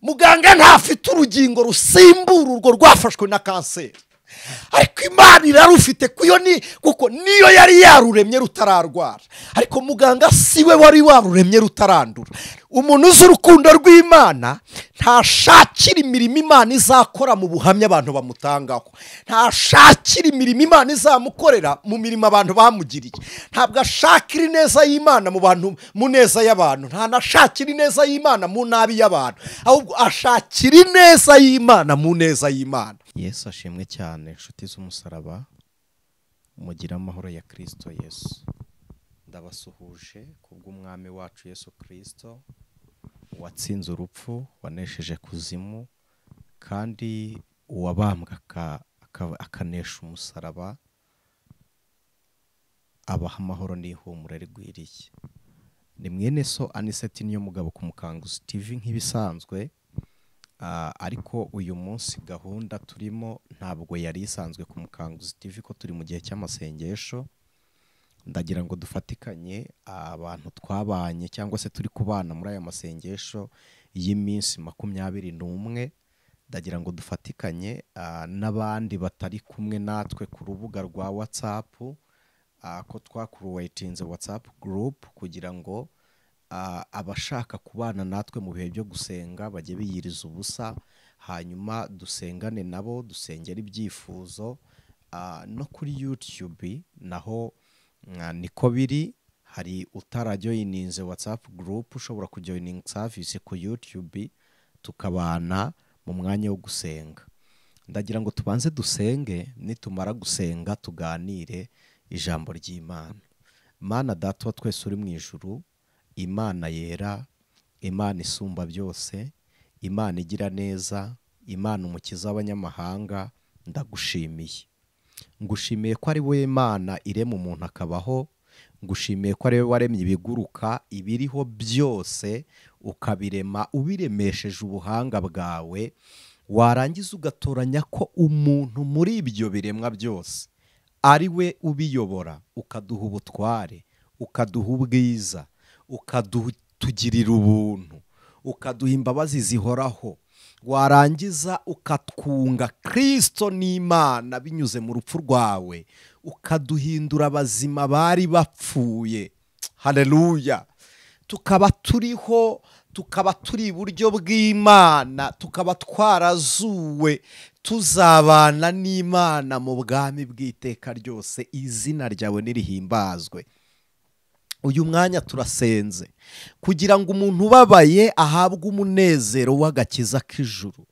Muganga ntafite urugingo rusimbura urwo rwafashwe na kanseri, ariko Imana irarufite kuyo ni kuko niyo yari yaruremye rutararwara, ariko muganga siwe wari waruremye rutarandura. Umuntu uzi urukundo rw'Imana ntashakira imirimo Imana izakora mu buhamya abantu bamutangaho, ntashakira imirimo Imana izamukorera mu mirimo abantu bamugiriye, ntabwo ashakira ineza y'Imana mu bantu mu neza y'abantu, ntanashakira ineza y'Imana mu nabi y'abantu, ahubwo ashakira ineza y'Imana mu neza y'Imana. Yesu ashimwe cyane, inshuti z'umusaraba, mugira amahoro ya Kristo Yesu. Ndabasuhuje kubw'umwami wacu Yesu Kristo watsinze urupfu, wanesheje kuzimu, kandi uwabambwa akanesha umusaraba, abaha amahoro n'ihumure rigwiriye. Ni mwene so Aniseti niyo mugabo ku Mukanguzi TV nk'ibisanzwe, ariko uyu munsi gahunda turimo ntabwo yari isanzwe ku Mukanguzi TV ko turi mu gihe cy'amasengesho. Ndagira ngo dufatikanye abantu twabanye cyangwa se turi kubana muri aya masengesho y'iminsi 21. Ndagira ngo dufatikanye n'abandi batari kumwe natwe ku rubuga rwa WhatsApp, ko twakuruwetinze WhatsApp group kugira ngo abashaka kubana natwe mu bihe byo gusenga bajye biyiriza ubusa, hanyuma dusengane nabo, dusengera ibyifuzo. No kuri YouTube naho niko biri, hari utarajoyininze WhatsApp group ushobora kujoining service ku YouTube tukabana mu mwanya wo gusenga. Ndagira ngo tubanze dusenge, nitumara gusenga tuganire ijambo ry'Imana. Mana Data wa twese uri mu ijuru, Imana yera, Imana isumba byose, Imana igira neza, Imana umukiza w'abanyamahanga, ndagushimiye. Ngushimiye ko ari wowe Imana irema umuntu akabaho, ngushimiye ko ari wowe waremye ibiguruka, ibiriho byose ukabirema ubiremesheje ubuhanga bwawe, warangiza ugatoranya ko umuntu muri ibyo biremwa byose ari we ubiyobora, ukaduha ubutware, ukaduha ubwiza, ukatugirira ubuntu, ukaduha imbabazi zihoraho, warangiza ukatwunga Kristo n'Imana binyuze mu rupfu rwawe, ukaduhindura abazima bari bapfuye. Haleluya. Tukaba turiho, tukaba turi iburyo bw'Imana, tukaba twarazuwe, tuzabana n'Imana mu bwami bw'iteka ryose. Izina ryawe nirihimbazwe. Uyu mwanya turasenze kugira ngo umuntu ubabaye ahabwe umunezero w'agakiza k'ijuru,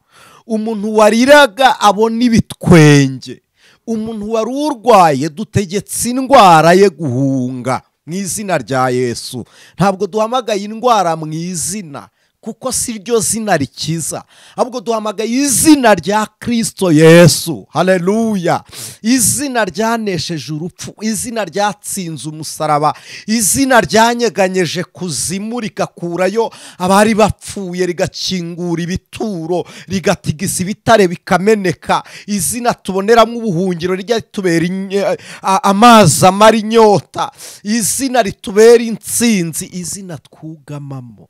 umuntu wariraga abone ibitwenge, umuntu wari urwaye dutegetse indwara ye guhunga mu izina rya Yesu. Ntabwo duhamagaye indwara mu izina, kuko si ryo zina rikiza, ahubwo duhamagaye izina rya Kristo Yesu. Haleluya. Izina ryanesheje urupfu, izina ryatsinze umusaraba, izina ryanyeganyeje kuzimu rigakurayo abari bapfuye, rigakingura ibituro, rigatigisa ibitare bikameneka, izina tuboneramo ubuhungiro, rijya ritubera amazi amara inyota, izina ritubera intsinzi, izina twugamamo.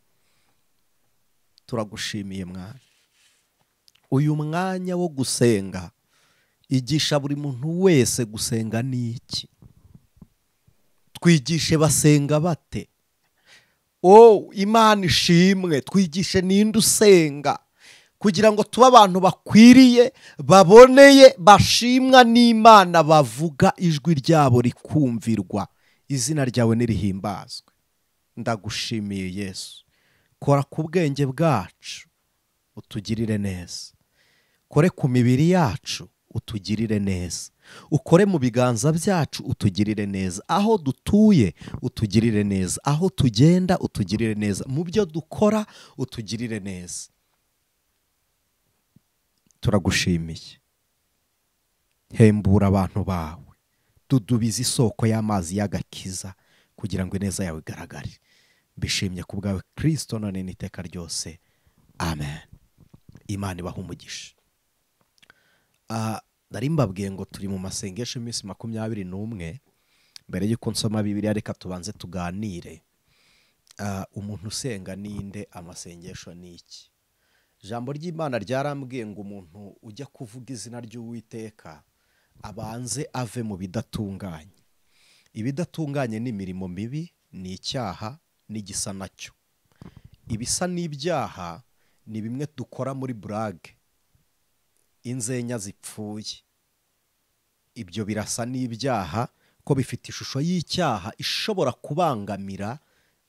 Turagushimiye mwana. Uyu mwanya wo gusenga, igisha buri muntu wese gusenga ni iki. Twigishe basenga bate. Oh, Imana ishimwe, twigishe ninde usenga kugira ngo tuba abantu bakwiriye, baboneye, bashimwa n'Imana, bavuga ijwi ryabo rikumvirwa. Izina ryawe nirihimbazwe. Ndagushimiye Yesu. Kora ku bwenge bwacu utugirire neza, kore ku mibiri yacu utugirire neza, ukore mu biganza byacu utugirire neza, aho dutuye utugirire neza, aho tugenda utugirire neza, mu byo dukora utugirire neza. Turagushimiye. Hembura abantu bawe, dudubize isoko y'amazi y'agakiza kugira ngo ineza yawe igaragare. Mbishimye ku bwawe Kristo none n'iteka ryose. Amen. Imana ibahe umugisha. Nari mbabwiye ngo turi mu masengesho y'iminsi 21. Mbere y'uko nsoma Bibiliya reka tubanze tuganire. Umuntu usenga ninde? Amasengesho ni iki? Ijambo ry'Imana ryarambwiye ngo umuntu ujya kuvuga izina ry'Uwiteka abanze ave mu bidatunganye. Ibidatunganye ni imirimo mibi, ni icyaha n'igisa nacyo. Ibisa n'ibyaha ni bimwe dukora muri burage, inzenya zipfuye. Ibyo birasa n'ibyaha ko bifite ishusho y'icyaha ishobora kubangamira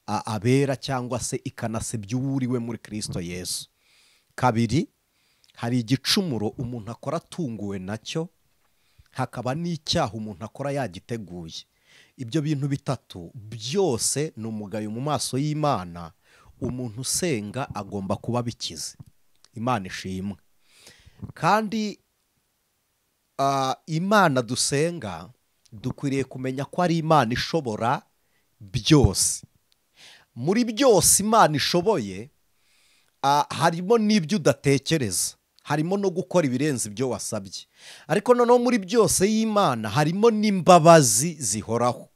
abera cyangwa se ikanasebya uwuriwe muri Kristo Yesu. Kabiri, hari igicumuro umuntu akora atunguwe nacyo, hakaba n'icyaha umuntu akora yagiteguye. Ibyo bintu bitatu byose ni umugayo mu maso y'Imana. Umuntu usenga agomba kuba bikize. Imana ishimwe. Kandi Imana dusenga dukwiriye kumenya ko ari Imana ishobora byose. Muri byose Imana ishoboye harimo n'ibyo udatekereza, harimo no gukora ibirenze ibyo wasabye. Ariko noneho muri byose y'Imana harimo n'imbabazi zihoraho.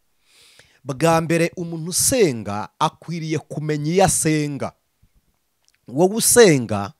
Bwa mbere umuntu usenga akwiriye kumenya iyo asenga. Wowe usenga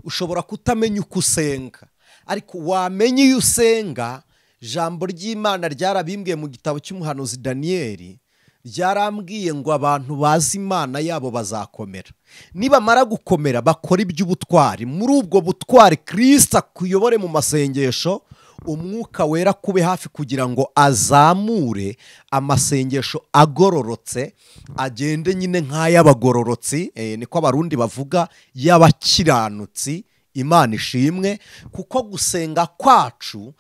ushobora kutamenya uko usenga, ariko wamenya iyo usenga. Ijambo ry'Imana ryarabimbwiye mu gitabo cy'umuhanuzi Daniyeli, ryarambwiye ngo abantu bazi Imana yabo bazakomera, nibamara gukomera bakora iby'ubutwari. Muri ubwo butwari Kristo akuyobore mu masengesho, Umwuka Wera kube hafi kugira ngo azamure amasengesho agororotse, agende nyine nk'ay'abagororotsi, niko Abarundi bavuga, y'abakiranutsi. Imana ishimwe, kuko gusenga kwacu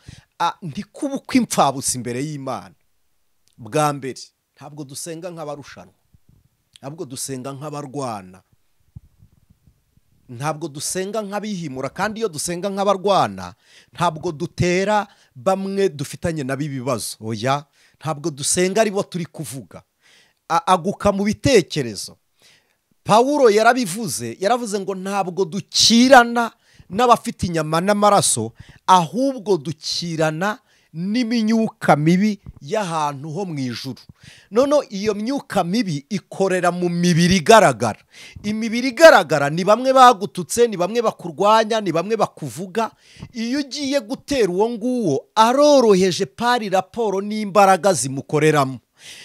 ntikuba ukw'imfabusa imbere y'Imana. Bwa mbere ntabwo dusenga nk'abarushanwa, ntabwo dusenga nk'abarwana, ntabwo dusenga nk'abihimura. Kandi iyo dusenga nk'abarwana ntabwo dutera bamwe dufitanye nabo ibibazo, oya, ntabwo dusenga aribo turi kuvuga. Aguka mu bitekerezo. Pawulo yarabivuze, yaravuze ngo ntabwo dukirana n'abafite inyama n'amaraso, ahubwo dukirana n'imyuka mibi y'ahantu ho mu ijuru. None iyo myuka mibi ikorera mu mibiri igaragara. Imibiri igaragara ni bamwe bagututse, ni bamwe bakurwanya, ni bamwe bakuvuga. Iyo ugiye gutera uwo nguwo aroroheje pari raporo n'imbaraga zimukoreramo.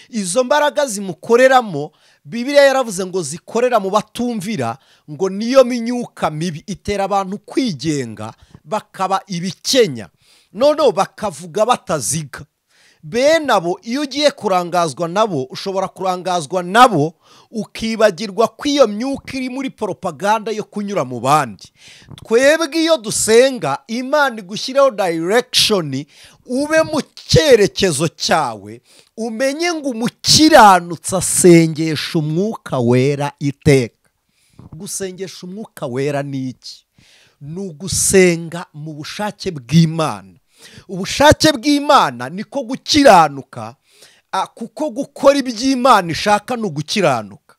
Izo mbaraga zimukoreramo, Bibiliya yaravuze ngo zikorera mu batumvira, ngo niyo myuka mibi itera abantu kwigenga bakaba ibikenya, noneho bakavuga bataziga. Bene abo iyo ugiye kurangazwa nabo, ushobora kurangazwa nabo ukibagirwa ko iyo myuka iri muri propaganda yo kunyura mu bandi. Twebwe iyo dusenga Imana igushyiraho direction, ube mu cyerekezo cyawe, umenye ngo umukiranutsi asengesha Umwuka Wera iteka. Gusengesha Umwuka Wera ni iki? Ni ugusenga mu bushake bw'Imana. Ubushake bw'Imana niko gukiranuka, kuko gukora iby'Imana ishaka ni ugukiranuka.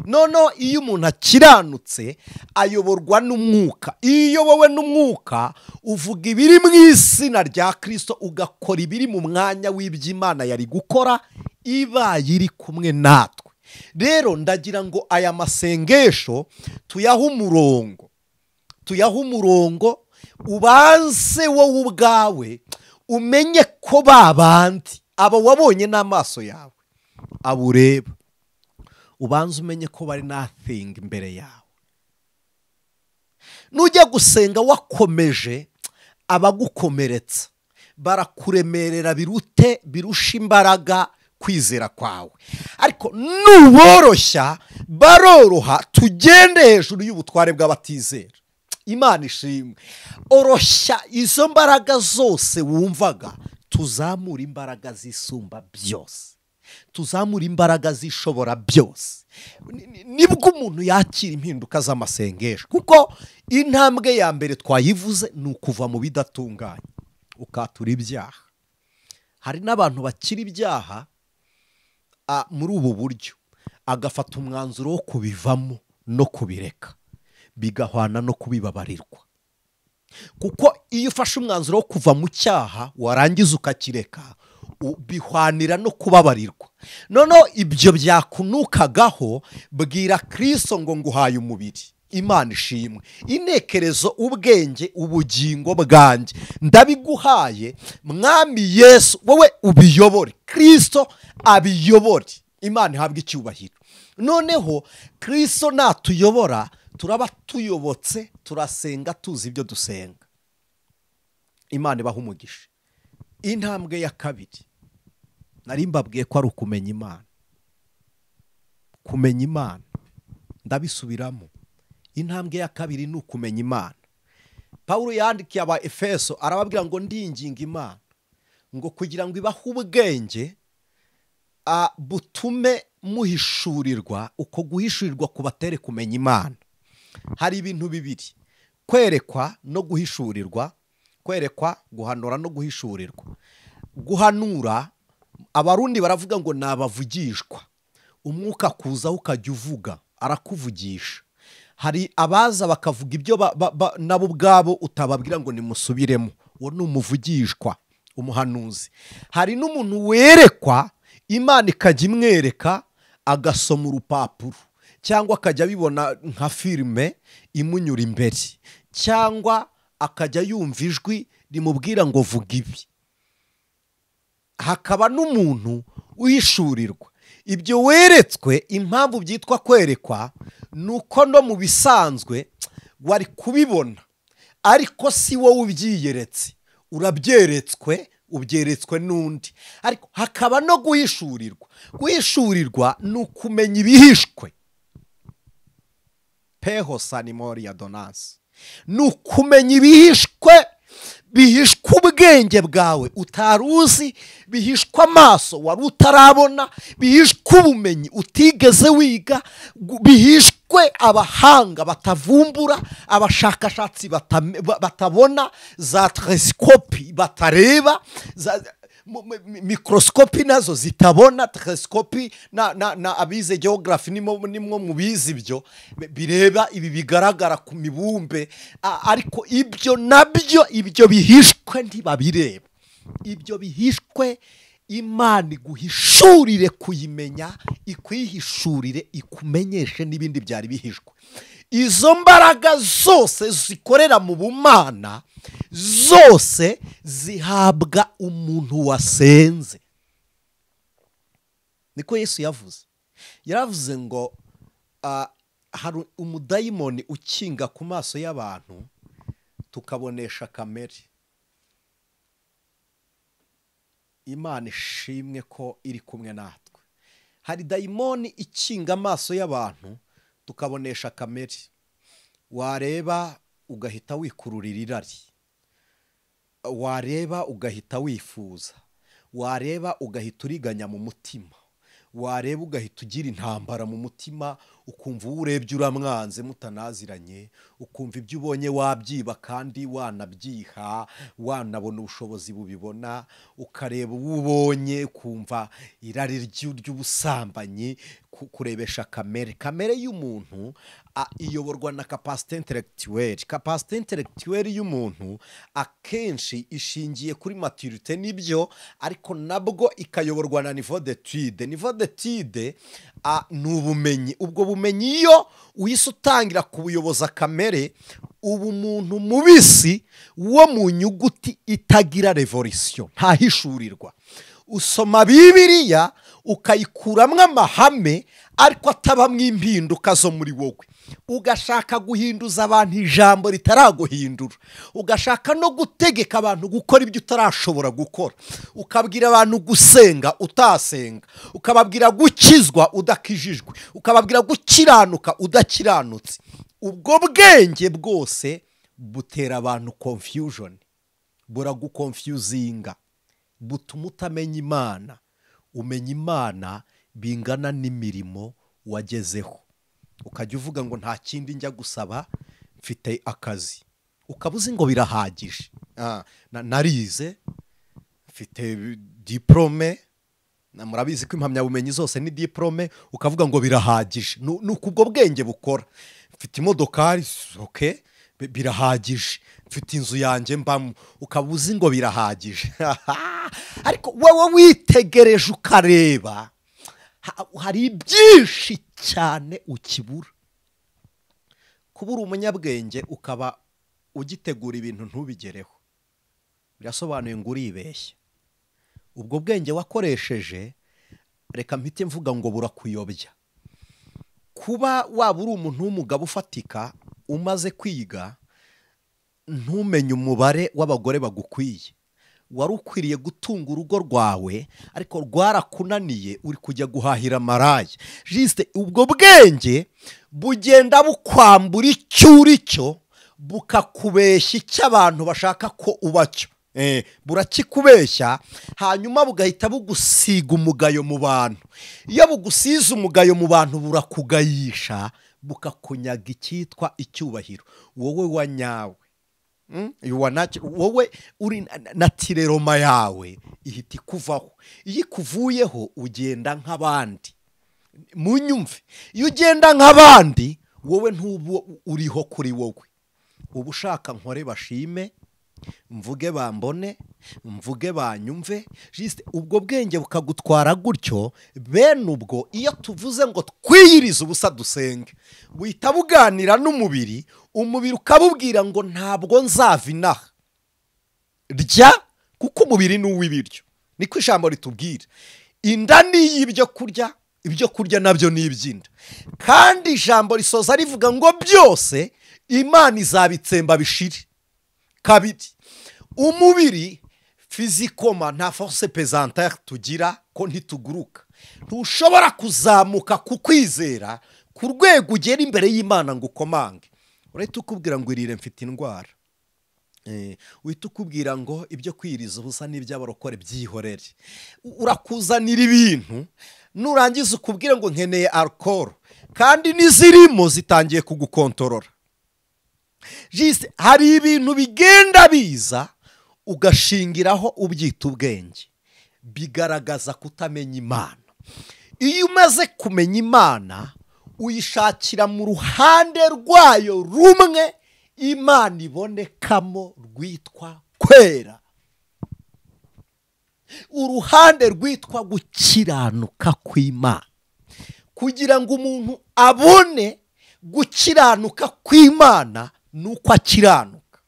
Noneho iyo umuntu akiranutse ayoborwa n'Umwuka. Iyo uyobowe n'Umwuka uvuga ibiri mu izina rya Kristo, ugakora ibiri mu mwanya w'iby'Imana yari gukora ibaye iri kumwe natwe. Rero ndagira ngo aya masengesho tuyahe umurongo, tuyahe umurongo. Ubanze wowe ubwawe umenye ko babandi abo wabonye n'amaso yawe abureba, ubanze umenye ko bari nothing imbere yawe. Nujya gusenga wakomeje, abagukomeretsa barakuremerera birute birusha imbaraga kwizera kwawe. Ariko nuboroshya baroroha, tugende hejuru y'ubutware bw'abatizera. Imana ishimwe. Oroshya izo mbaraga zose wumvaga, tuzamura imbaraga zisumba byose, tuzamura imbaraga zishobora byose. Nibwo umuntu yakira impinduka z'amasengesho. Kuko intambwe ya mbere twayivuze ni ukuva mu bidatunganye ukatura ibyaha. Hari n'abantu bakira ibyaha muri ubu buryo, agafata umwanzuro wo kubivamo no kubireka, bigahwana no kubibabarirwa. Kuko iyo ufashe umwanzuro wo kuva mu cyaha warangiza ukakireka, bihwanira no kubabarirwa. Noneho ibyo byakunukagaho, bwira Kristo ngo nguhaye umubiri. Imana ishimwe. Intekerezo, ubwenge, ubugingo bwanjye ndabiguhaye Mwami Yesu, wowe ubiyobore, Kristo abiyobore. Imana ihabwe icyubahiro. Noneho Kristo natuyobora turaba tuyobotse, turasenga tuzi ibyo dusenga. Imana ibaha umugisha. Intambwe ya kabiri nari mbabwiye ko ari ukumenya Imana. Kumenya Imana, ndabisubiramo, intambwe ya kabiri ni ukumenya Imana. Pawulo yandikiye aba Efeso arababwira ngo ndinginga Imana ngo kugira ngo ibahe ubwenge butume muhishurirwa, uko guhishurirwa kubatere kumenya Imana. Hari ibintu bibiri: kwerekwa no guhishurirwa. Kwerekwa, guhanura no guhishurirwa. Guhanura, Abarundi baravuga ngo nabavugishwa. Umwuka kuza ukajya uvuga, arakuvugisha. Hari abaza bakavuga ibyo nabo ubwabo utababwira ngo nimusubiremo, uwo ni umuvugishwa, umuhanuzi. Hari n'umuntu werekwa, Imana ikajya imwereka agasoma urupapuro, cyangwa akajya abibona nka filime imunyura imbere, cyangwa akajya yumva ijwi rimubwira ngo vuga ibi. Hakaba n'umuntu uhishurirwa. Ibyo weretswe, impamvu byitwa kwerekwa nuko no mu bisanzwe wari kubibona, ariko si wowe ubyiyeretse, urabyeretswe, ubyeretswe n'undi. Ariko hakaba no guhishurirwa. Guhishurirwa ni ukumenya ibihishwe. Peho sanimoria donance. Ni ukumenya ibihishwe, bihishwe ubwenge bwawe utaruzi, bihishwe amaso wari utarabona, bihishwe ubumenyi utigeze wiga, bihishwe abahanga batavumbura, abashakashatsi batabona, za telesikopi batareba, za mikrosikopi nazo zitabona. Telesikopi na abize geography nimwo mubizi ibyo bireba ibi bigaragara ku mibumbe, ariko ibyo nabyo, ibyo bihishwe ntibabireba. Ibyo bihishwe Imana iguhishurire kuyimenya, ikwihishurire, ikumenyeshe n'ibindi byari bihishwe. Izo mbaraga zose zikorera mu bumana zose zihabwa umuntu wasenze. Niko Yesu yavuze. Yaravuze ngo hari umudayimoni ukinga ku maso y'abantu tukabonesha kamere. Imana ishimwe ko iri kumwe natwe. Hari dayimoni ikinga amaso y'abantu tukabonesha kamere. Wareba ugahita wikururira irari, wareba ugahita wifuza, wareba ugahita uriganya mu mutima, wareba ugahita ugira intambara mu mutima, ukumva uwo urebye uramwanze mutanaziranye, ukumva ibyo ubonye wabyiba kandi wanabyiha, wanabona ubushobozi bubibona, ukareba uwo ubonye ukumva irari ry'ubusambanyi, kurebesha kamere. Kamere y'umuntu iyoborwa na capacité intellectuelle. Capacité intellectuelle y'umuntu akenshi ishingiye kuri maturité nibyo, ariko nabwo ikayoborwa na niveau d'étude. Niveau d'étude ni ubumenyi. Ubwo bumenyi iyo uhise utangira kubuyoboza kamere, ubu muntu mubisi wo mu nyuguti itagira revolution, ntahishurirwa. Usoma Bibiliya ukayikuramwo amahame ariko atabamwo impinduka zo muri wowe. Ugashaka guhinduza abantu ijambo ritaraguhindura, ugashaka no gutegeka abantu gukora ibyo utarashobora gukora, ukabwira abantu gusenga utasenga, ukababwira gukizwa udakijijwe, ukababwira gukiranuka udakiranutse. Ubwo bwenge bwose butera abantu confusion, buraguconfusinga, butuma utamenya Imana. Umenya Imana bingana n'imirimo wagezeho. Ukajya uvuga ngo nta kindi njya gusaba, mfite akazi, ukaba uzi ngo birahagije. Narize, mfite diplome, murabizi ko impamyabumenyi zose ni diplome, ukavuga ngo birahagije. Nuko ubwo bwenge bukora. Mfite imodokari, okay, birahagije. Mfite inzu yanjye mbamo, ukaba uzi ngo birahagije. Ariko wowe witegereje ukareba, hari byinshi cyane ukibura. Kuba uri umunyabwenge ukaba ugitegura ibintu ntubigereho, birasobanuye ngo uribeshya. Ubwo bwenge wakoresheje, reka mpite mvuga ngo burakuyobya. Kuba waba uri umuntu w'umugabo ufatika umaze kwiga, ntumenye umubare w'abagore bagukwiye. Wari ukwiriye gutunga urugo rwawe, ariko rwarakunaniye, uri kujya guhahira maraya. Juste ubwo bwenge bugenda bukwambura icyo uri cyo, bukakubeshya icyo abantu bashaka ko ubacyo. Burakikubeshya, hanyuma bugahita bugusiga umugayo mu bantu. Iyo bugusize umugayo mu bantu, burakugayisha, bukakunyaga icyitwa icyubahiro. Wowe wa nyawe, wowe uri natireroma yawe ihita ikuvaho. Iyo ikuvuyeho ugenda nk'abandi. Munyumve, iyo ugenda nk'abandi wowe ntubu uriho kuri wowe. Uba ushaka nkore bashime, mvuge bambone, mvuge banyumve. Juste ubwo bwenge bukagutwara gutyo. Bene ubwo iyo tuvuze ngo twiyirize ubusa dusenge, buhita buganira n'umubiri, umubiri ukabubwira ngo ntabwo nzava inaha, rya, kuko umubiri ni uw'ibiryo. Niko ijambo ritubwira. Inda ni iy'ibyo kurya, ibyo kurya nabyo ni iby'inda. Kandi ijambo risoza rivuga ngo byose Imana izabitsemba bishire. Kabiri, umubiri physiquement nta force pesanteur tugira, ko ntituguruka. Ntushobora kuzamuka ku kwizera ku rwego ugera imbere y'Imana ngo ukomange. Urahita ukubwira ngo irire mfite indwara. Uhita ukubwira ngo ibyo kwiriza ubusa n'iby'abarokore byihorere. Urakuzanira ibintu, nurangiza ukubwira ngo nkeneye alcohol, kandi n'izirimo zitangiye kugukontorora. Juste hari ibintu bigenda biza ugashingiraho ubyita ubwenge, bigaragaza kutamenya Imana. Iyo umaze kumenya Imana, uyishakira mu ruhande rwayo rumwe Imana ibonekamo rwitwa kwera, uruhande rwitwa gukiranuka kw'Imana. Kugira ngo umuntu abone gukiranuka kw'Imana nuko akiranuka,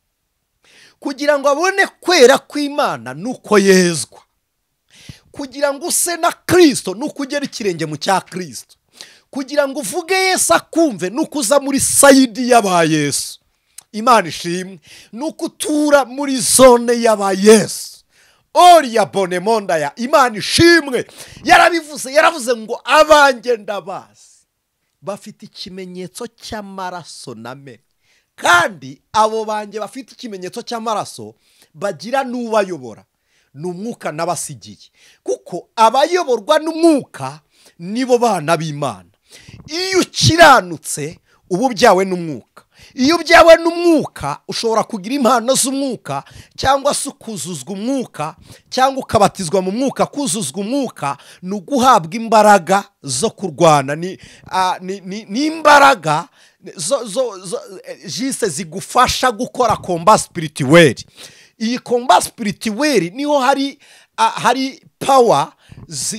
kugira ngo abone kwera kw'Imana nuko yezwa, kugira ngo use na Kristo nuko ugera ikirenge mu cya Kristo, kugira ngo uvuge Yesu akumve nuko uza muri sayidi y'aba Yesu. Imana ishimwe, nuko utura muri zone y'aba Yesu. Oriya bonemonda ya Imana ishimwe. Yarabivuze, yaravuze ngo abanjye ndabazi bafite ikimenyetso cy'amaraso name. Kandi abo banjye bafite ikimenyetso cy'amaraso bagira n'ubayobora, ni umwuka nabasigiye, kuko abayoborwa n'umwuka nibo bana b'Imana. Iyo ukiranutse uba ubyawe n'umwuka. Iyo ubyawe n'umwuka ushobora kugira impano z'umwuka, cyangwa se ukuzuzwa umwuka, cyangwa ukabatizwa mu mwuka. Kuzuzwa umwuka ni uguhabwa imbaraga zo kurwana, ni imbaraga jise zigufasha gukora combat spirituel. Iyi combat spirituel niho hari power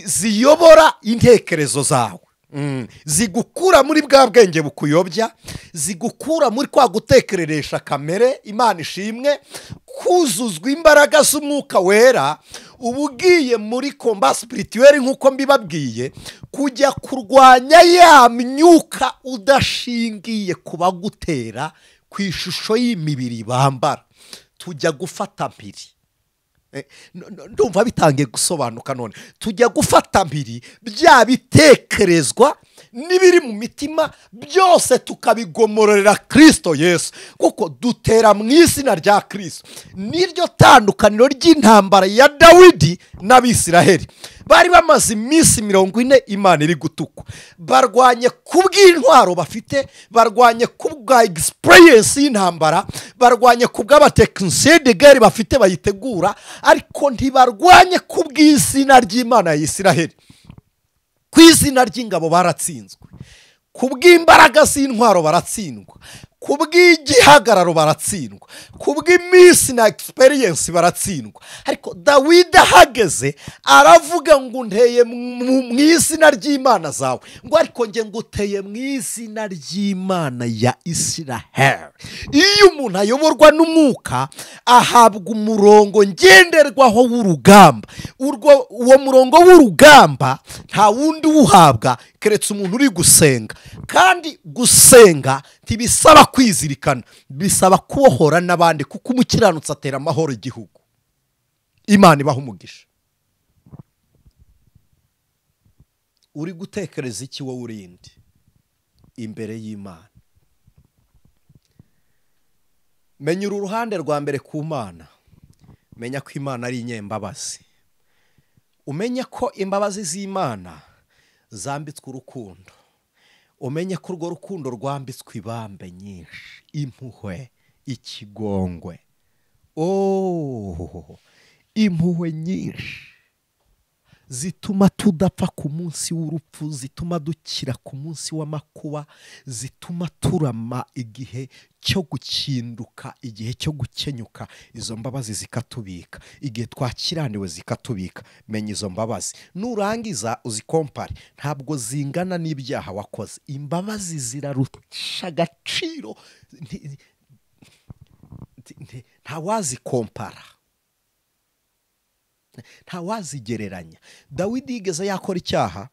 ziyobora intekerezo zawe, zigukura muri bwa bwenge bukuyobya, zigukura muri kwa gutekereresha kamere. Imana ishimwe, kuzuzwa imbaraga z'umwuka wera, uba ugiye muri combat spirituel nk'uko mbibabwiye, kujya kurwanya ya myuka udashingiye kubagutera ku ishusho y'imibiri bambara. Tujya gufata mpiri. Ndumva bitangiye gusobanuka none. Tujya gufata mpiri bya bitekerezwa n'ibiri mu mitima byose, tukabigomororera Kristo Yesu, kuko dutera mu izina rya Kristo. Niryo tandukaniro ry'intambara ya Dawidi n'Abisiraheli. Bari bamaze iminsi 40 Imana iri gutukwa, barwanye kubw'intwaro bafite, barwanye kubwa experience y'intambara, barwanye kubw'abatekinisiye de guerre bafite bayitegura, ariko ntibarwanye kubw'izina ry'Imana ya Isiraheli. Ku izina ry'ingabo baratsinzwe, kubw'imbaraga z'intwaro baratsindwa, Kubw'igihagararo baratsindwa, kubw'iminsi na experience baratsindwa. Ariko Dawidi ahageze aravuga ngo nteye mu izina ry'Imana zawe, ngo ariko nge nguteye mu izina ry'Imana ya Isiraheli. Iyo umuntu ayoborwa n'umwuka ahabwa umurongo ngenderwaho w'urugamba. Uwo murongo w'urugamba nta wundi uwuhabwa keretse umuntu uri gusenga. Kandi gusenga ntibisaba kwizirikana, bisaba kubohora n'abandi, kuko umukiranutsi atera amahoro igihugu. Imana ibaha umugisha. Uri gutekereza iki wowe urinde imbere y'Imana? Menya uru ruhande rwa mbere ku Mana. Menya ko Imana ari inyembabazi. Umenye ko imbabazi z'Imana zambitswe urukundo. Umenye ko urwo rukundo rwambitswe ibambe nyinshi, impuhwe, ikigongwe. Oh, impuhwe nyinshi zituma tudapfa ku munsi w'urupfu, zituma dukira ku munsi w'amakuba, zituma turama igihe cyo gukinduka, igihe cyo gukenyuka. Izo mbabazi zikatubika, igihe twakiraniwe zikatubika. Menya izo mbabazi, nurangiza uzikompare, ntabwo zingana n'ibyaha wakoze. Imbabazi zirarusha agaciro, ntawazikompara, ntawazigereranya. Dawidi yigeze yakora icyaha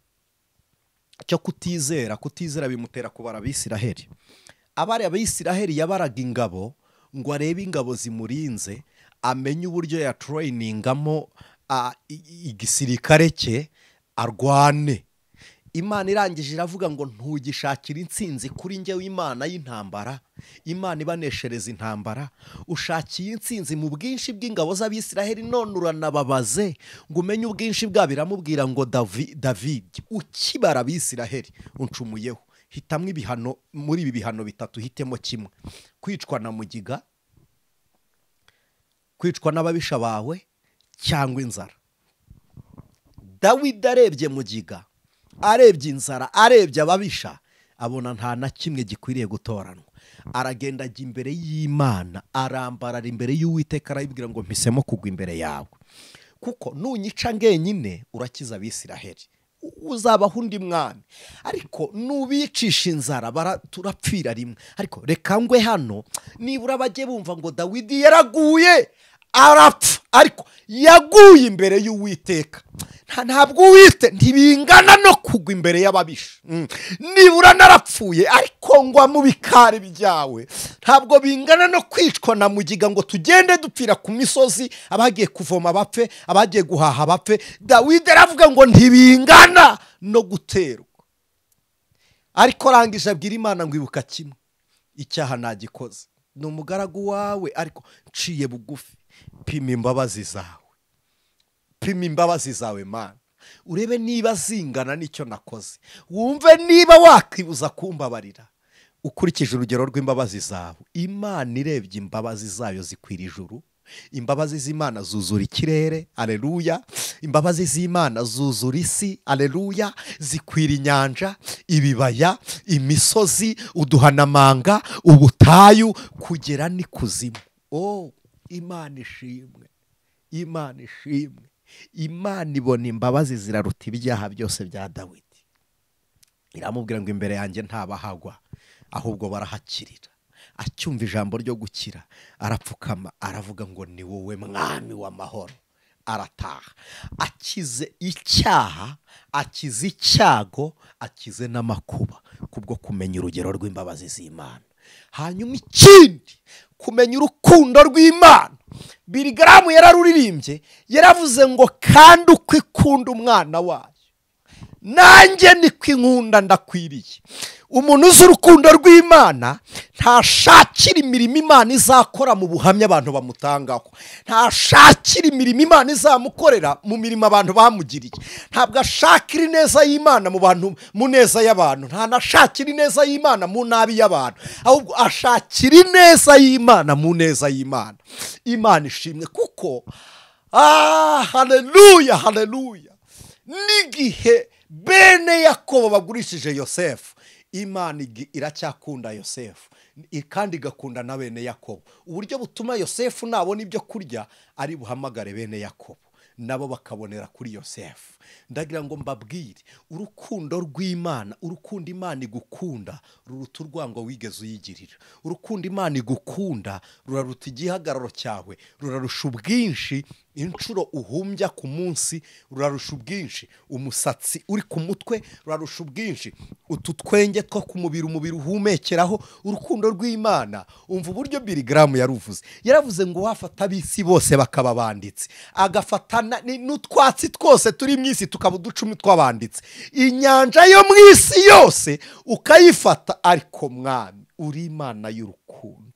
cyo kutizera. Kutizera bimutera kubara Abisiraheli. Abari Abisiraheli yabaraga ingabo ngo arebe ingabo zimurinze, amenye uburyo ya trainingamo igisirikare cye arwane. Imana irangije iravuga ngo ntugishakira intsinzi kuri njye w'Imana y'intambara, Imana ibaneshereza intambara. Ushakiye intsinzi mu bwinshi bw'ingabo z'Abisiraheli, none uranababaze ngo umenye ubwinshi bwabo. Iramubwira ngo David, ukibara Abisiraheli uncumuyeho, hitamwe ibihano muri ibi bihano bitatu, hitemo kimwe: kwicwa na mugiga, kwicwa n'ababisha bawe, cyangwa inzara. Dawidi arebye mugiga, arebye inzara, arebye ababisha, abona nta na kimwe gikwiriye gutoranwa. Aragenda ajya imbere y'Imana, arambarara imbere y'Uwiteka, arayibwira ngo mpisemo kugwa imbere yawe, kuko nunyica ngenyine urakiza Abisiraheli, uzabaho undi mwami, ariko nubicisha inzara turapfira rimwe. Ariko reka ngwe hano, nibura bajye bumva ngo Dawidi yaraguye arapfa, ariko yaguye imbere y'Uwiteka. Ntabwo uwite ntibingana no kugwa imbere y'ababisha. Nibura narapfuye ariko ngwa mu bikari byawe, ntabwo bingana no kwicwa na mugiga ngo tugende dupfira ku misozi, abagiye kuvoma bapfe, abagiye guhaha bapfe. Dawidi aravuga ngo ntibingana no guterwa. Ariko arangije abwira Imana ngo ibuka kimwe, icyaha nagikoze, ni umugaragu wawe, ariko nciye bugufi, pima imbabazi zawe, pima imbabazi zawe Mana, urebe niba zingana n'icyo nakoze, wumve niba wakwibuza kumbabarira ukurikije urugero rw'imbabazi zawe. Imana irebye imbabazi zayo zikwira ijuru, imbabazi z'Imana zuzura ikirere, aleluya. Imbabazi z'Imana zuzura isi, aleluya. Zikwira inyanja, ibibaya, imisozi, uduhanamanga, ubutayu, kugera n'ikuzimu. Oh, Imana ishimwe, Imana ishimwe. Imana ibona imbabazi ziraruta ibyaha byose bya Dawidi. Iramubwira ngo imbere yanjye ntabahagwa, ahubwo barahakirira. Acyumva ijambo ryo gukira arapfukama, aravuga ngo ni wowe mwami w'amahoro. Arataha akize icyaha, akize icyago, akize n'amakuba, kubwo kumenya urugero rw'imbabazi z'Imana. Hanyuma ikindi, kumenya urukundo rw'Imana. Billy Graham yararuririmbye, yaravuze ngo kandi uko ikunda umwana wayo nanjye niko inkunda ndakwiriye. Umuntu uzi urukundo rw'Imana ntashakira imirimo Imana izakora mu buhamya abantu bamutangaho, ntashakira imirimo Imana izamukorera mu mirimo abantu bamugiriye, ntabwo ashakira ineza y'Imana mu bantu, mu neza y'abantu, ntanashakira ineza y'Imana mu nabi y'abantu, ahubwo ashakira ineza y'Imana mu neza y'Imana. Imana ishimwe, kuko haleluya, haleluya. N'igihe bene Yakobo bagurishije Yosefu, Imana iracyakunda Yosefu. kandi igakunda na bene Yakobo. Uburyo butuma Yosefu nabona ibyo kurya ari buhamagare bene Yakobo, nabo bakabonera kuri Yosefu. Ndagira ngo mbabwire, urukundo rw'Imana, urukundo Imana igukunda ruruta urwango wigeze uyigirira. Urukundo Imana igukunda ruraruta igihagararo cyawe, rurarusha ubwinshi inshuro uhumbya ku munsi, rurarusha ubwinshi umusatsi uri ku mutwe, rurarusha ubwinshi utu twenge two ku mubiri umubiri uhumekeraho. Urukundo rw'Imana, umva uburyo Billy Graham yaruvuze. Yaravuze ngo wafata ab'isi bose bakaba banditsi, agafata n'utwatsi twose turi mu isi tukaba uducumi tw'abanditsi, inyanja yo mu isi yose ukayifata, ariko Mwami uri Imana y'urukundo.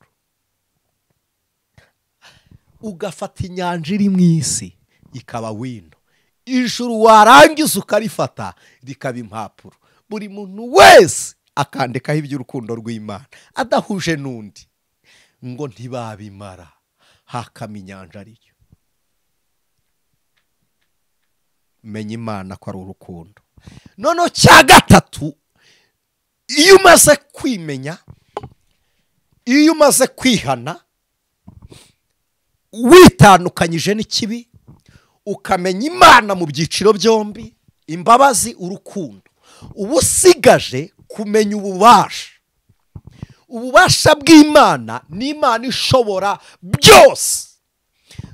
Ugafata inyanja iri mu isi ikaba wino, ijuru warangiza ukarifata rikaba impapuro, buri muntu wese akandikaho iby'urukundo rw'Imana adahuje n'undi, ngo ntibabimara hakama inyanja ariyo. Menya Imana ko ari urukundo. Noneho cya gatatu, iyo umaze kwimenya, iyo umaze kwihana, witandukanyije n'ikibi, ukamenya Imana mu byiciro byombi, imbabazi, urukundo, uba usigaje kumenya ububasha. Ububasha bw'Imana ni Imana ishobora byose.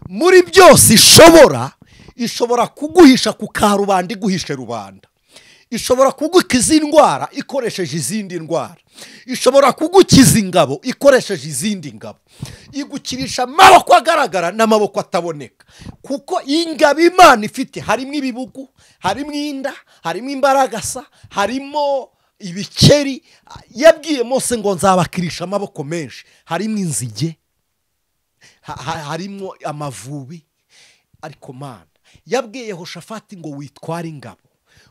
Muri byose ishobora kuguhisha ku karubanda iguhishe rubanda, ishobora kugukiza indwara ikoresheje izindi ndwara, ishobora kugukiza ingabo ikoresheje izindi ngabo, igukirisha amaboko agaragara n'amaboko ataboneka. Kuko ingabo Imana ifite harimo ibibugu, harimo inda, harimo imbaragasa, harimo ibikeri. Yabwiye Mose ngo nzabakirisha amaboko menshi, harimo inzige, harimo amavubi. Ariko Mana yabwiye Yehoshafati ngo witware ingabo,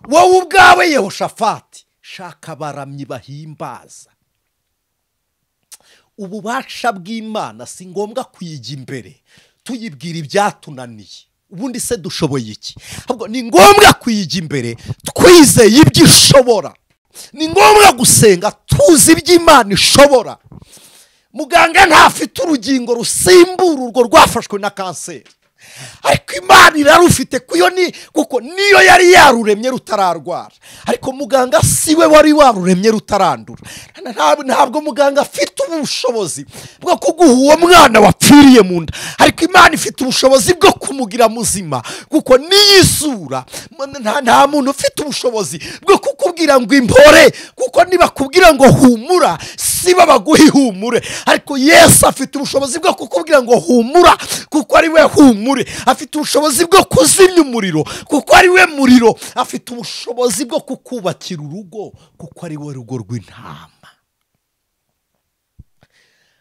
wowe ubwawe Yehoshafati shaka abaramyi bahimbaza. Ububasha bw'Imana si ngombwa kuyijya imbere tuyibwira ibyatunaniye, ubundi se dushoboye iki? Ahubwo ni ngombwa kuyijya imbere twizeye ibyo ishobora. Ni ngombwa gusenga tuzi ibyo Imana ishobora. Muganga ntafite urugingo rusimbura urwo rwafashwe na kanseri, ariko Imana irarufite, kuko niyo yari yaruremye rutararwara. Ariko muganga siwe wari waruremye rutarandura. Ntabwo muganga afite ubushobozi bwo kuguha uwo mwana wapfiriye mu nda, ariko Imana ifite ubushobozi bwo kumugira muzima, kuko niyisura. Nta muntu ufite ubushobozi bwo kukubwira ngo impore, kuko nibakubwira ngo humura siba baguha ihumure. Ariko Yesu afite ubushobozi bwo kukubwira ngo humura, kuko ari we humure. Afite ubushobozi bwo kuzimya umuriro, kuko ari we muriro. Afite ubushobozi bwo kukubakira urugo, kuko ari we rugo rw'intama.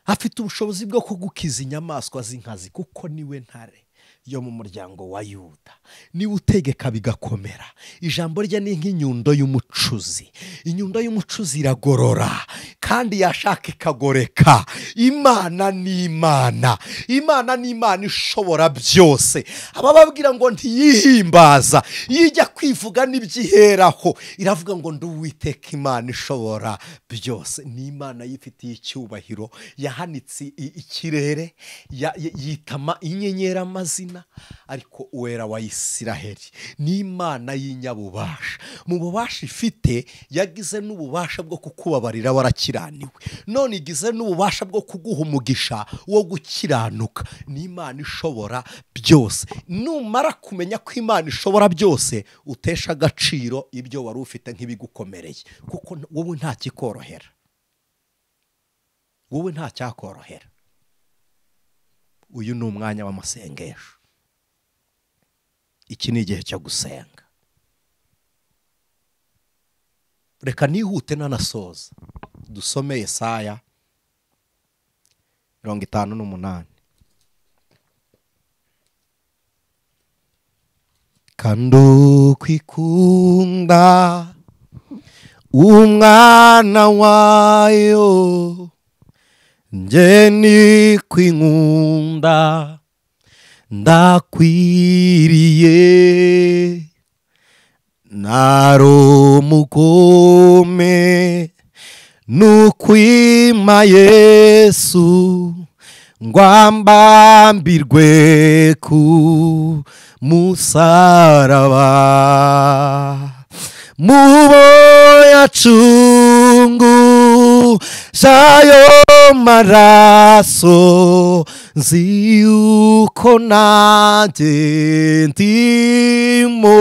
Afite ubushobozi bwo kugukiza inyamaswa z'inkazi, kuko niwe ntare yo mu muryango wa Yuda. Niwe utegeka bigakomera. Ijambo rye ni nk'inyundo y'umucuzi. Inyundo y'umucuzi iragorora kandi yashaka ikagoreka. Imana ni Imana. Imana ni Imana ishobora byose. Abababwira ngo ntiyihimbaza, yijya kwivuga n'ibyiheraho, iravuga ngo ndi Uwiteka Imana ishobora byose. Ni Imana yifitiye icyubahiro, yahanitse ikirere, yitama inyenyeri amazina, ariko Uwera wa Isiraheli ni Imana y'inyabubasha. Mu bubasha ifite yagize n'ububasha bwo kukubabarira warakiraniwe, none igize n'ububasha bwo kuguha umugisha wo gukiranuka. Ni Imana ishobora byose. Numara kumenya ko Imana ishobora byose, utesha agaciro ibyo wari ufite nk'ibigukomereye, kuko wowe nta kikorohera, wowe nta cyakorohera. Uyu ni umwanya w'amasengesho. Iki ni igihe cyo gusenga. Reka nihute nanasoza, dusome Yesaya 58. Kandi ukwikunda umwana wayo, nje ni kwinkunda ndakwiriye, naro mugome Nukwima Yesu ngwambambirwe ku musaraba, mubo yacungu jayo maraso, nzi yuko nanjye ndimo.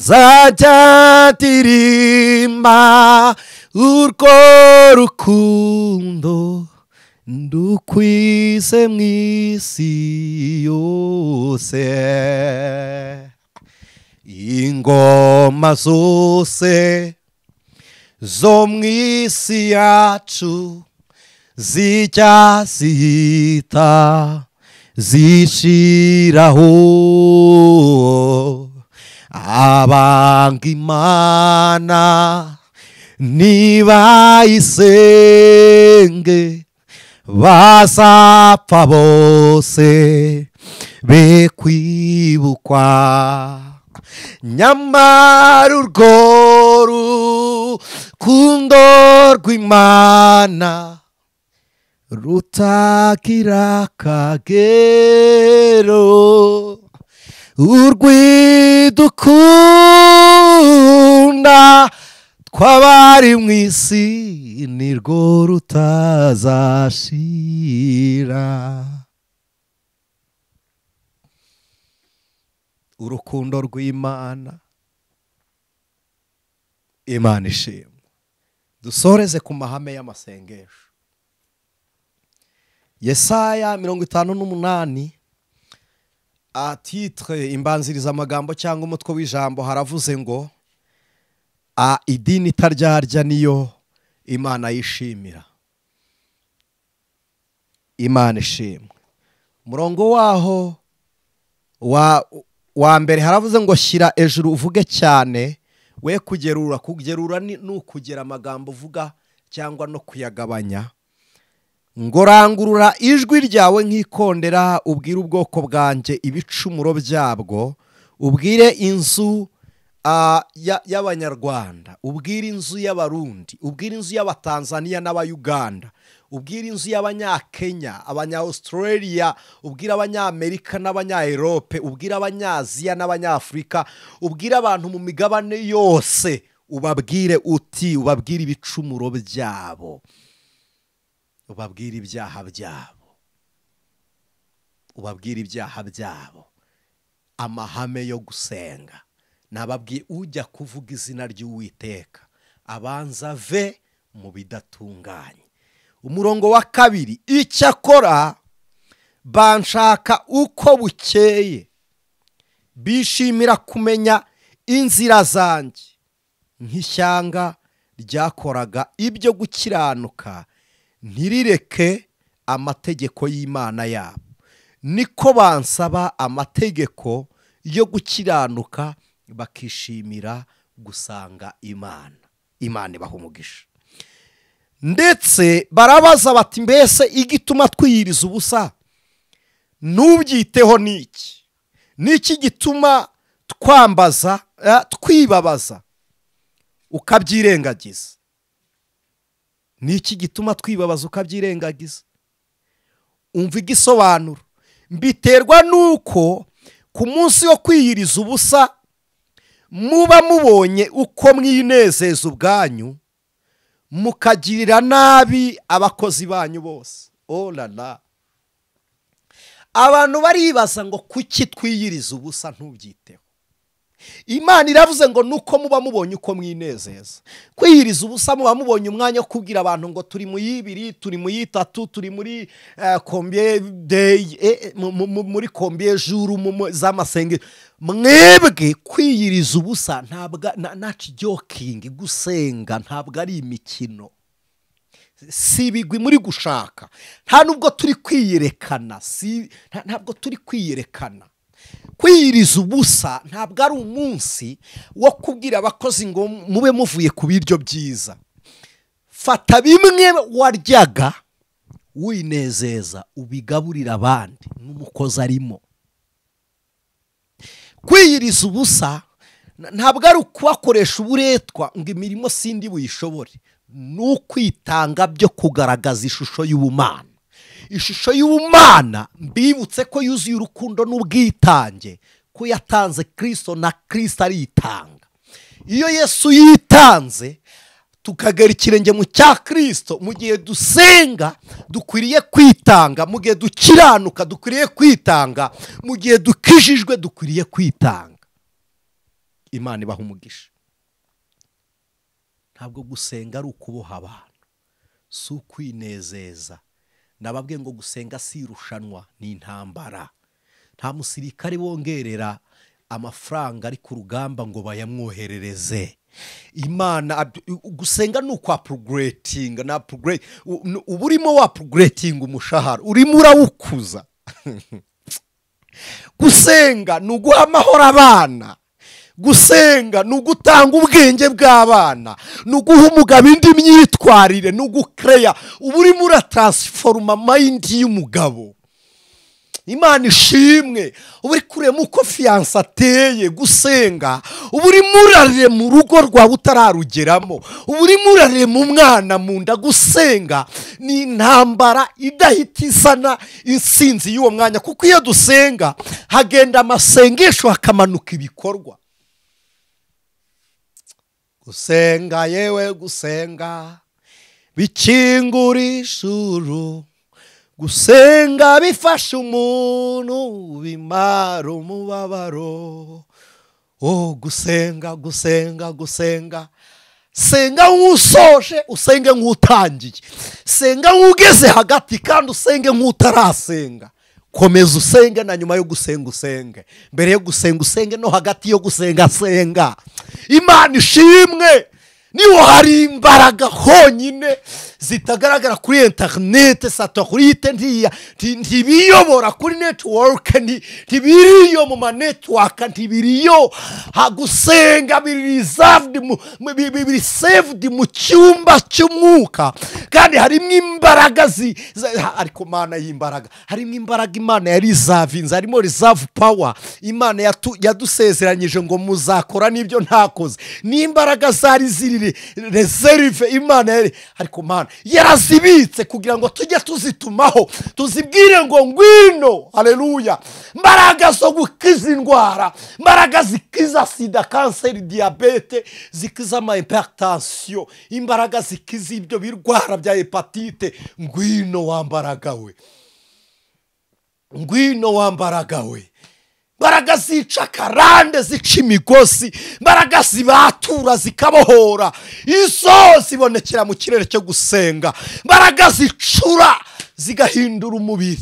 Nzajya ndirimba urwo rukundo ndukwize mu isi yose. Ingoma zose zo mu isi yacu zijya zihita zishiraho, abanga Imana nibayisenge bazapfa bose be kwibukwa. Nyamara urwo rukundo rw'Imana rutagira akagero, urwidukunda tw'abari mu isi nirwo rutazashira. Urukundo rw'Imana, Imana ishimwe. Dusoreze ku mahame y'amasengesho. Yesaya 58 a titre imbanziriza amagambo cyangwa umutwe w'ijambo haravuze ngo a idini itaryarya niyo Imana yishimira. Imana ishimwe. Umurongo waho wa mbere haravuze ngo shyira ejuru uvuge cyane, we kugerura. Kugerura ni ukugera amagambo uvuga cyangwa no kuyagabanya. Ngo rangurura ijwi ryawe nk'ikondera, ubwire ubwoko bwanjye ibicumuro byabwo, ubwire inzu y'Abanyarwanda, ubwire inzu y'Abarundi, ubwire inzu y'Abatanzania n'Abayuganda, ubwire inzu y'Abanyakenya, Abanya-Australia, ubwire Abanyamerika n'Abanya-Europe, ubwire Abanyaziya n'Abanyafurika, ubwire abantu mu migabane yose, ubabwire uti, ubabwire ibicumuro byabo, ubabwire ibyaha byabo, ubabwire ibyaha byabo. Amahame yo gusenga nababwiye, ujya kuvuga izina ry'Uwiteka abanza ve mu bidatunganye. Umurongo wa kabiri, icyakora banshaka uko bukeye, bishimira kumenya inzira zanjye, nk'ishyanga ryakoraga ibyo gukiranuka ntirireke amategeko y'Imana yabo, niko bansaba amategeko yo gukiranuka bakishimira gusanga Imana. Imana ibaha umugisha. Ndetse barabaza bati mbese igituma twiyiriza ubusa ntubyiteho niki? Niki gituma twambaza twibabaza ukabyirengagiza? Niki gituma twibabaza ukabyirengagiza? Umva igisobanuro. Mbiterwa nuko ku munsi wo kwiyiriza ubusa muba mubonye uko mwinezeza ubwanyu, mukagirira nabi abakozi banyu bose. Oh la la. Abantu baribaza ngo kuki twiyiriza ubusa ntubyiteho? Imana iravuze ngo nuko muba mubonye uko mwinezeza. Kwiyiriza ubusa muba mubonye umwanya wo kubwira abantu ngo turi mu yibiri, turi mu yitatu, turi muri combien day, muri combien jour z'amasenge. Mwebwe kwiyiriza ubusa ntabwo not joking, gusenga ntabwo ari imikino. Si ibigwi muri gushaka, nta nubwo turi kwiyerekana, si ntabwo turi kwiyerekana. Kwiyiriza ubusa ntabwo ari umunsi wo kubwira abakozi ngo mube muvuye ku biryo byiza. Fata bimwe waryaga winezeza ubigaburira abandi n'umukozi arimo. Kwiyiriza ubusa Ntabwo ari ukubakoresha uburetwa ngo imirimo sindi buyishobore, ni ukwitanga byo kugaragaza ishusho y'ubumana. Ishusho y'ubumana mbibutse ko yuzuye urukundo n'ubwitange, ko yatanze Kristo na Kristo aritanga. Iyo Yesu yitanze tukagera ikirenge mu cya Kristo, mu gihe dusenga dukwiriye kwitanga, mu gihe dukiranuka dukwiriye kwitanga, mu gihe dukijijwe dukwiriye kwitanga. Imana ibaha umugisha. Ntabwo gusenga ari ukuboha abantu, si ukwinezeza. Nababwiye ngo gusenga si irushanwa, ni intambara. Nta musirikare wongerera amafaranga ari ku rugamba ngo bayamwoherereze. Imana, gusenga ni ukwa progretinga, na progre uba urimo wa progretinga umushahara, urimo urawukuza. Gusenga ni uguha amahoro abana. Gusenga ni ugutanga ubwenge bw'abana, ni uguha umugabo indi myitwarire, ni ugukereya. Uba urimo uratransforma mind y'umugabo. Imana ishimwe. Uba uri kureba uko fiyanse ateye. Gusenga uba urimo urarema urugo rwawe utararugeramo, uba urimo urarema umwana mu nda. Gusenga ni intambara idahita izana insinzi y'uwo mwanya, kuko iyo dusenga hagenda amasengesho hakamanuka ibikorwa. Gusenga yewe gusenga bikingura ijuru, gusenga bifasha umuntu bimara umubabaro. Oh, gusenga gusenga gusenga. Senga nk'usoje, usenge nk'utangiye, senga nk'ugeze hagati, kandi usenge nk'utarasenga. Komeza usenge na nyuma yo gusenga usenge, mbere yo gusenga usenge, no hagati yo gusenga senga. Imana ishimwe. Niho hari imbaraga honyine zitagaragara kuri interinete, satellite ntibiyobora kuri network, ntibiriyo mu ma network, ntibiriyo. Gusenga biri reserved, biri saved mu cyumba cy'umwuka, kandi harimo imbaraga ariko Mana y'imbaraga, harimo imbaraga Imana yari reservinze, harimo reserve power Imana yadusezeranyije ngo muzakora n'ibyo ntakoze. N'imbaraga zari ziri reserve Imana yari, ariko Mana yarazibitse kugira ngo tujye tuzitumaho, tuzibwire ngo ngwino. Haleluya. Mbaraga zo gukiza indwara, mbaraga zikiza sida, kanseri, diyabete, zikiza ama hypertension, imbaraga zikiza ibyo birwara bya hepatite. Ngwino wambaraga we, ngwino wambaraga we. Mbaraga zica karande, zica imigozi, mbaraga zibatura zikabohora, izo zibonekera mu kirere cyo gusenga. Mbaraga zicura zigahindura umubiri,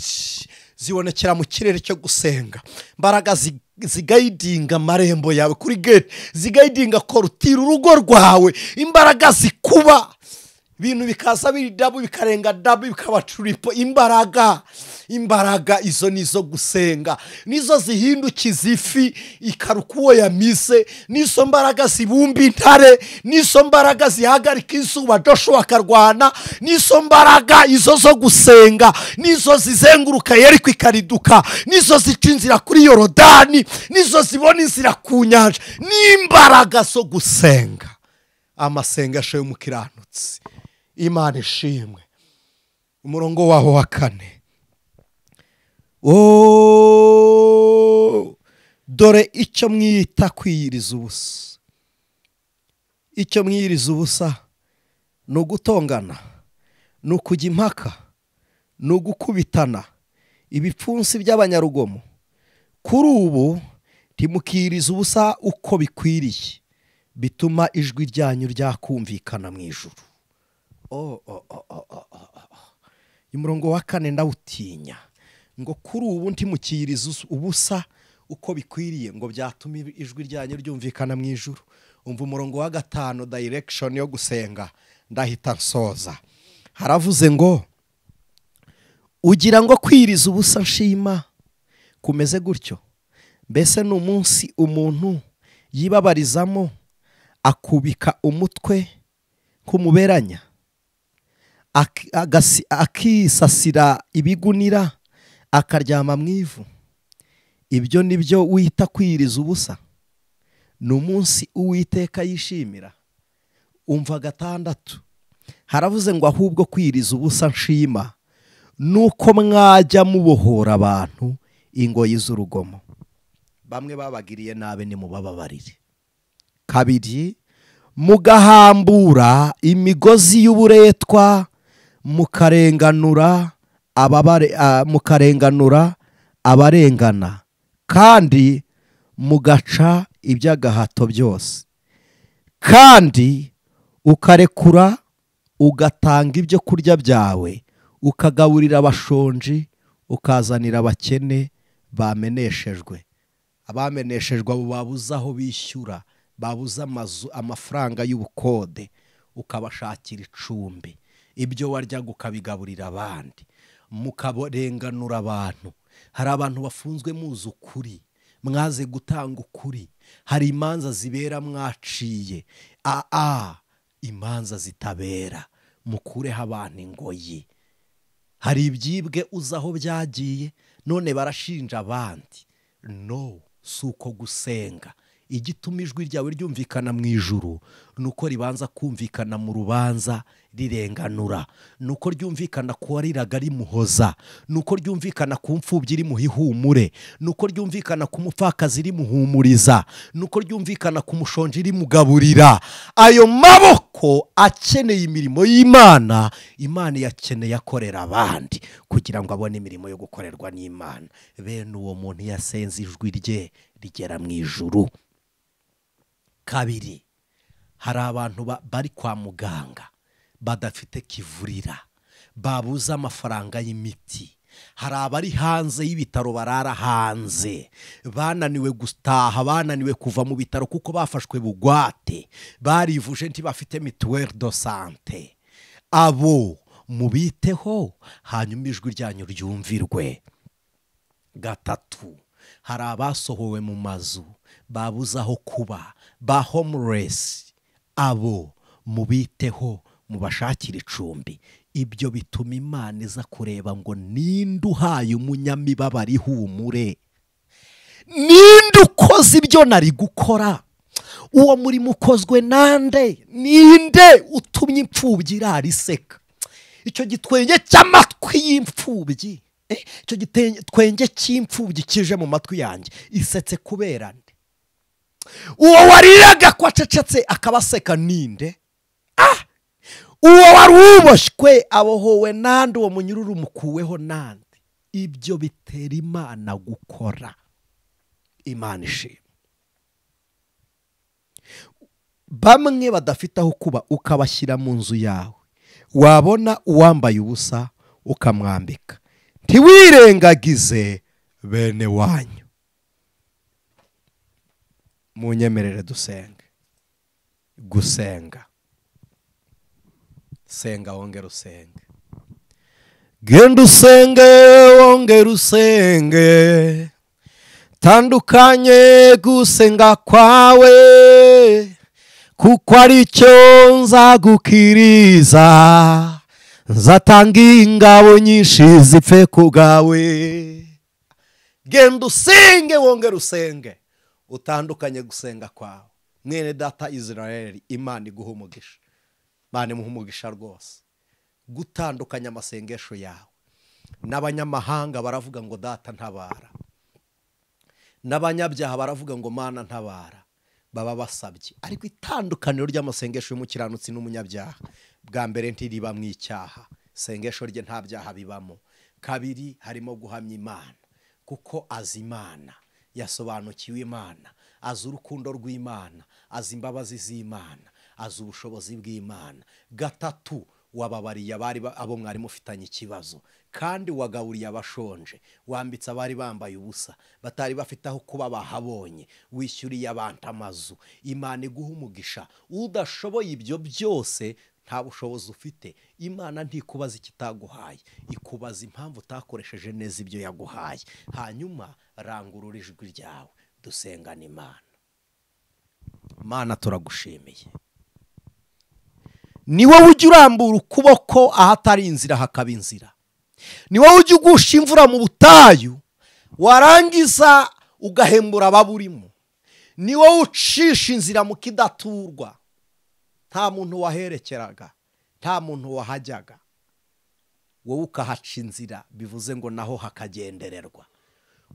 zibonekera mu kirere cyo gusenga. Mbaraga zigayidinga amarembo yawe kuri gate, zigayidinga korutira urugo rwawe. Imbaraga zikuba ibintu bikaza biri dabu, bikarenga dabu, bikaba triple. Imbaraga, imbaraga izo nizo gusenga, nizo zihindukiza ifi ikaruka uwo yamise, nizo mbaraga zibumba intare, nizo mbaraga zihagarika izuba Joshua akarwana, nizo mbaraga izo zo gusenga, nizo zizenguruka Yeriko ikariduka, nizo zica inzira kuri Yorodani, nizo zibona inzira ku nyanja. N'imbaraga zo gusenga, amasengesho y'umukiranutsi. Imana ishimwe. Umurongo waho wa 4. Oh, dore icyo mwita kwiyiriza ubusa. Icyo mwiyiriza ubusa ni ugutongana, ni ukujya impaka, ni ugukubitana, ibipfunsi by'abanyarugomo. Kuri ubu ntimukiyiriza ubusa uko bikwiriye, bituma ijwi ryanyu ryakumvikana mu ijuru. Umurongo wa 4 ndawutinya, ngo kuri ubu ntimukiyiriza ubusa uko bikwiriye, ngo byatuma ijwi ryanyu ryumvikana mu ijuru. Umva umurongo wa 5, direction yo gusenga, ndahita nsoza. Haravuze ngo ugira ngo kwiriza ubusa nshima kumeze gutyo, mbese ni umunsi umuntu yibabarizamo akubika umutwe kumuberanya, akisasira ibigunira, akaryama mu ivu. Ibyo nibyo wita kwiriza ubusa, Ni umunsi Uwiteka yishimira. Umva 6, haravuze ngo ahubwo kwiriza ubusa nshima nuko mwajya mubohora abantu ingoyi z'urugomo. Bamwe babagiriye nabi nimubababarire. 2, mugahambura imigozi y'uburetwa, mukarenganura abarengana, kandi mugaca iby'agahato byose, kandi ukarekura ugatanga ibyo kurya byawe, ukagaburira abashonji, ukazanira abakene bameneshejwe. Abameneshejwe abo babuze aho bishyura, babuze amazu, amafaranga y'ubukode, ukabashakira icumbi, ibyo waryaga ukabigaburira abandi, mukabarenganura abantu. Hari abantu bafunzwe muzi ukuri, mwaze gutanga ukuri. Hari imanza zibera mwaciye, imanza zitabera, mukureho abantu ingoyi. Hari ibyibwe uzi aho byagiye, none barashinja abandi. No, si uko gusenga. Igituma ijwi ryawe ryumvikana mu ijuru nuko ribanza kumvikana mu rubanza rirenganura, nuko ryumvikana ku wariraga rimuhoza, nuko ryumvikana ku mfubyi rimuha ihumure, nuko ryumvikana ku mupfakazi rimuhumuriza, nuko ryumvikana ku mushonji rimugaburira. Ayo maboko akeneye imirimo y'Imana, Imana yakeneye akorera abandi kugira ngo abone imirimo yo gukorerwa n'Imana. Bene uwo muntu yasenze ijwi rye rigera mu ijuru. 2, hari abantu bari kwa muganga badafite kivurira, babuze amafaranga y'imiti. Hari abari hanze y'ibitaro barara hanze, bananiwe gutaha, bananiwe kuva mu bitaro kuko bafashwe bugwate, barivuje ntibafite mituelle de santé. Abo mubiteho, hanyuma ijwi ryanyu ryumvirwe. 3, hari abasohowe mu mazu, babuze aho kuba, ba homeless. Abo mubiteho, mubashakira icumbi. Ibyo bituma Imana iza kureba ngo ninde uhaye umunyamibabaro ihumure, ninde ukoze ibyo nari gukora, uwo murimo ukozwe nande, ninde utumye imfubyi irara iseka. Icyo gitwenge cy'amatwi y'imfubyi, icyo gitwenge cy'imfubyi kije mu matwi yanjye, isetse kubera nde? Uwo wariraga ko acecetse akabaseka ninde? Uwo wari uboshywe abohowe nande? Uwo munyururu mukuweho nande? Ibyo bitera Imana gukora. Imana ishimwe. Bamwe badafite aho kuba ukabashyira mu nzu yawe, wabona uwambaye ubusa ukamwambika, ntiwirengagize bene wanyu. Munyemerere dusenge. Gusenga, senga wongera usenge, genda usenge wongera usenge, tandukanye gusenga kwawe, kuko ari cyo nzagukiriza, nzatanga ingabo nyinshi zipfe ku bwawe. Genda usenge wongera usenge, utandukanye gusenga kwawe. Mwene data Israel, Imana iguha umugisha. Imana imuha umugisha rwose. Gutandukanya amasengesho yawe. N'abanyamahanga baravuga ngo data ntabara, n'abanyabyaha baravuga ngo mana ntabara, baba basabye. Ariko itandukaniro ry'amasengesho y'umukiranutsi n'umunyabyaha, bwa mbere ntiriba mu icyaha, sengesho rye nta byaha bibamo. 2, harimo guhamya Imana, kuko azi Imana, yasobanukiwe Imana, azi urukundo rw'Imana, azi imbabazi z'Imana, azi ubushobozi bw'Imana. 3, wababariye abari abo mwari mufitanye ikibazo, kandi wagaburiye abashonje, wambitse abari bambaye ubusa, batari bafite aho kuba bahabonye, wishyuriye abantu amazu. Imana iguha umugisha. Udashoboye ibyo byose, nta bushobozi ufite, Imana ntikubaza ikitaguhaye, ikubaza impamvu utakoresheje neza ibyo yaguhaye. Hanyuma rangurura ijwi ryawe, dusengane Imana. Mana turagushimiye, ni wowe ujya urambura ukuboko ahatari inzira hakaba inzira, ni wowe ujya ugusha imvura mu butayu warangiza ugahembura ababurimo, Ni wowe ucisha inzira mu kidaturwa. Nta muntu waherekeraga, nta muntu wahajyaga, wowe ukahaca inzira, bivuze ngo naho hakagendererwa.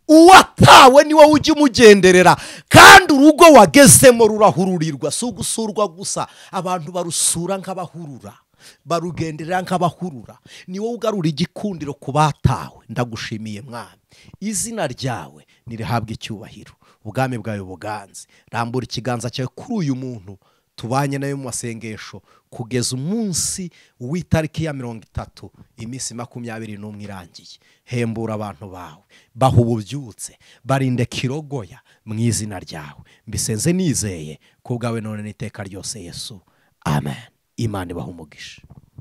Uwatawe ni wowe ujya umugenderera, kandi urugo wagezemo rurahururirwa. Si ugusurwa gusa, abantu barusura nk'abahurura, barugenderera nk'abahurura. Ni wowe ugarura igikundiro ku batawe. Ndagushimiye Mwami, izina ryawe nirihabwe icyubahiro, ubwami bwawe buganze. Rambura ikiganza cyawe kuri uyu muntu tubanye nayo mu masengesho kugeza umunsi w'itariki ya 30, iminsi 21 irangiye. Hembura abantu bawe, baha ububyutse, barinde kirogoya mu izina ryawe. Mbisenze nizeye ku bwawe none n'iteka ryose Yesu, amen. Imana ibahe umugisha.